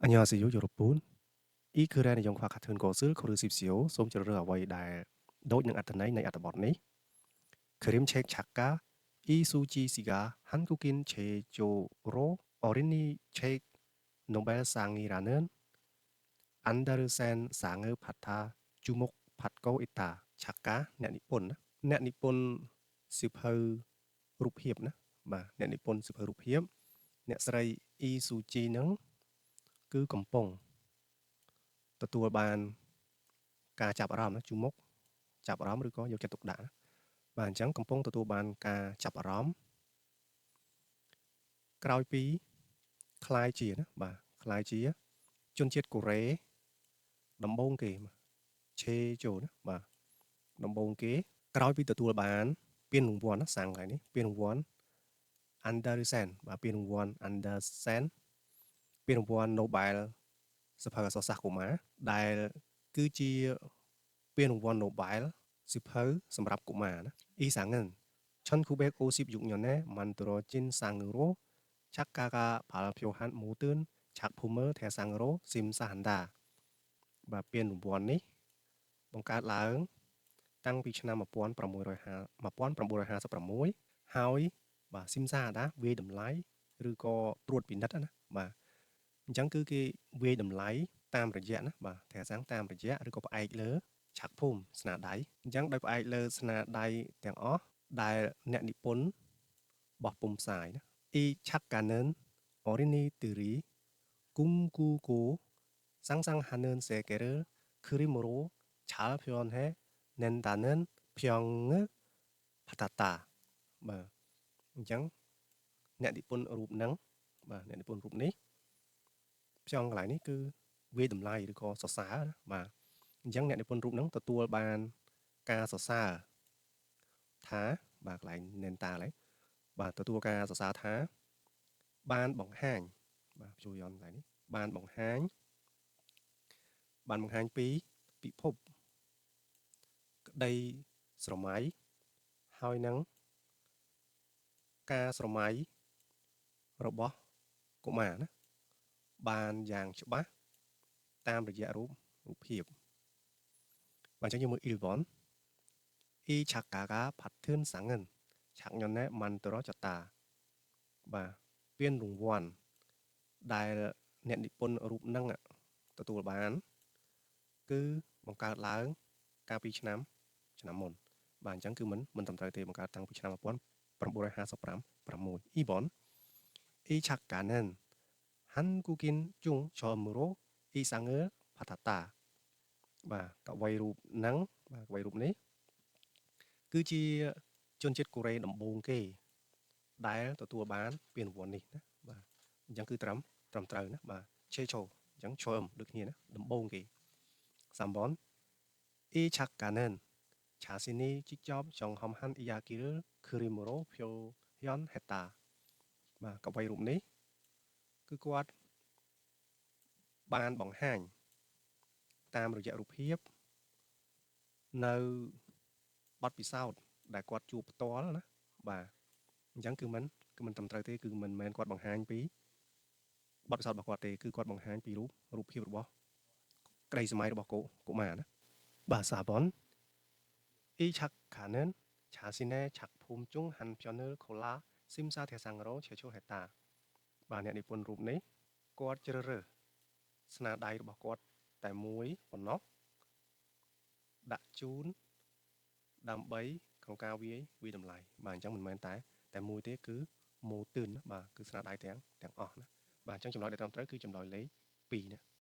안녕하세요 여러분. 이 글의 내용과 같은 것을 고르십시오. សូមជ្រើសរើសអ្វីដែលដូចនឹងអត្ថន័យនៃអត្ថបទនេះ 그림책 작가 이수지 씨가 한국인 최초로 어린이 책 노벨상이라는 안데르센 상을 받아 주목받고 있다. 작가 អ្នកនិពន្ធណាអ្នកនិពន្ធសៀវភៅរូបភាពណាបាទអ្នកនិពន្ធសៀវភៅរូបភាពអ្នកស្រីអ៊ីស៊ូជីនឹងគឺកំពុងទទួលបានការចាប់អារម្មណ៍ណា주목 ចាប់អារម្មណ៍ឬក៏យកចិត្តទុកដាក់ណាបាទអញ្ចឹងកំពុងទទួលបានការចាប់អារម្មណ៍ក្រោយពីក្លាយជាណាបាទក្លាយជាជនជាតិកូរ៉េដំបូងគេ최초 ណាបាទដំបូងគេក្រោយពីទទួលបានពានរង្វាន់ណា상 កន្លែងនេះពានរង្វាន់ Andersen បាទពានរង្វាន់ Andersen ពានរង្វាន់ Nobel សៀវភៅអក្សរសាស្ត្រកុមារដែលគឺជាពានរង្វាន់ Nobel សៀវភៅសម្រាប់កុមារណា이 상은 1956년에 만들어진 상으로 작가가 발표한 모든 작품을 대상으로 심사한다. បាទពានរង្វាន់នេះបង្កើតឡើងតាំងពីឆ្នាំ1956ហើយបាទ 심사하다 វាយតម្លៃឬក៏ត្រួតពិនិត្យណាបាទអញ្ចឹងគឺគេវាយតម្លៃតាមរយៈណាបាទ대상 តាមរយៈឬក៏ផ្អែកលើ 작품 ស្នាដៃអញ្ចឹងដោយផ្អែកលើស្នាដៃទាំងអស់ដែលអ្នកនិពន្ធបោះពុម្ពផ្សាយណា이 작가는 어린이들이 꿈꾸고 상상하는 세계를 그림으로 잘 표현해 낸다는 평을 받았다. បាទអញ្ចឹងអ្នកនិពន្ធរូបហ្នឹងបាទអ្នកនិពន្ធរូបនេះ 평 កន្លែងនេះគឺវាយតម្លៃឬក៏សរសើរណាបាទអញ្ចឹងអ្នកនិពន្ធរូបហ្នឹងទទួលបានការសរសើរថាបាទកន្លែង 낸다 ឡើយបាទទទួលការសរសើរថាបានបង្ហាញបាទជួយយន់កន្លែងនេះបានបង្ហាញបានបង្ហាញពីពិភពក្តីស្រមៃហើយនឹងការស្រមៃរបស់កុមារណាបានយ៉ាងច្បាស់តាមរយៈរូបរូបភាពបាទអញ្ចឹងយើងមើល 1번 이 작가가 받은 상은 작년에 만들어졌다. បាទពានរង្វាន់ដែលអ្នកនិពន្ធរូបហ្នឹងទទួលបាន គឺបង្កើតឡើងកាលពីឆ្នាំឆ្នាំមុនបាទអញ្ចឹងគឺមិនមិនត្រឹមត្រូវទេបង្កើតតាំងពីឆ្នាំ1955 6 2번 이 작가는 한국인 중 처음으로 이 상을 받았다. បាទកវីរូបហ្នឹងបាទកវីរូបនេះគឺជាជនជាតិកូរ៉េដំបូងគេដែលទទួលបានពានរង្វាន់នេះណាបាទអញ្ចឹងគឺត្រឹមត្រឹមត្រូវណាបាទ 최초 អញ្ចឹង 처음 ដូចគ្នាណាដំបូងគេ 3번 이 작가는 자신이 직접 경험한 이야기를 그림으로 표현했다. បាទកវីរូបនេះគឺគាត់បានបង្ហាញតាមរយៈរូបភាពនៅបទពិសោធន៍ដែលគាត់ជួបផ្ទាល់ណាបាទអញ្ចឹងគឺមិនគឺមិនត្រឹមត្រូវទេគឺមិនមែនគាត់បង្ហាញពីបទពិសោធន៍របស់គាត់ទេគឺគាត់បង្ហាញពីរូបរូបភាពរបស់ក្តីស្រមៃរបស់កុកុមារណាបាទ 4번 이 작가는 자신의 작품 중 한 편을 골라 심사 대상으로 제출했다. បាទអ្នកនិពន្ធរូបនេះគាត់ជ្រើសរើសស្នាដៃរបស់គាត់តែមួយប៉ុណ្ណោះដាក់ជូនដើម្បីក្នុងការវាយវាយតម្លៃបាទអញ្ចឹងមិនមែនតែតែមួយទេគឺ 모든 ណាបាទគឺស្នាដៃទាំងទាំងអស់ណាបាទអញ្ចឹងចម្លើយដែលត្រឹមត្រូវគឺចម្លើយលេខ2ណា។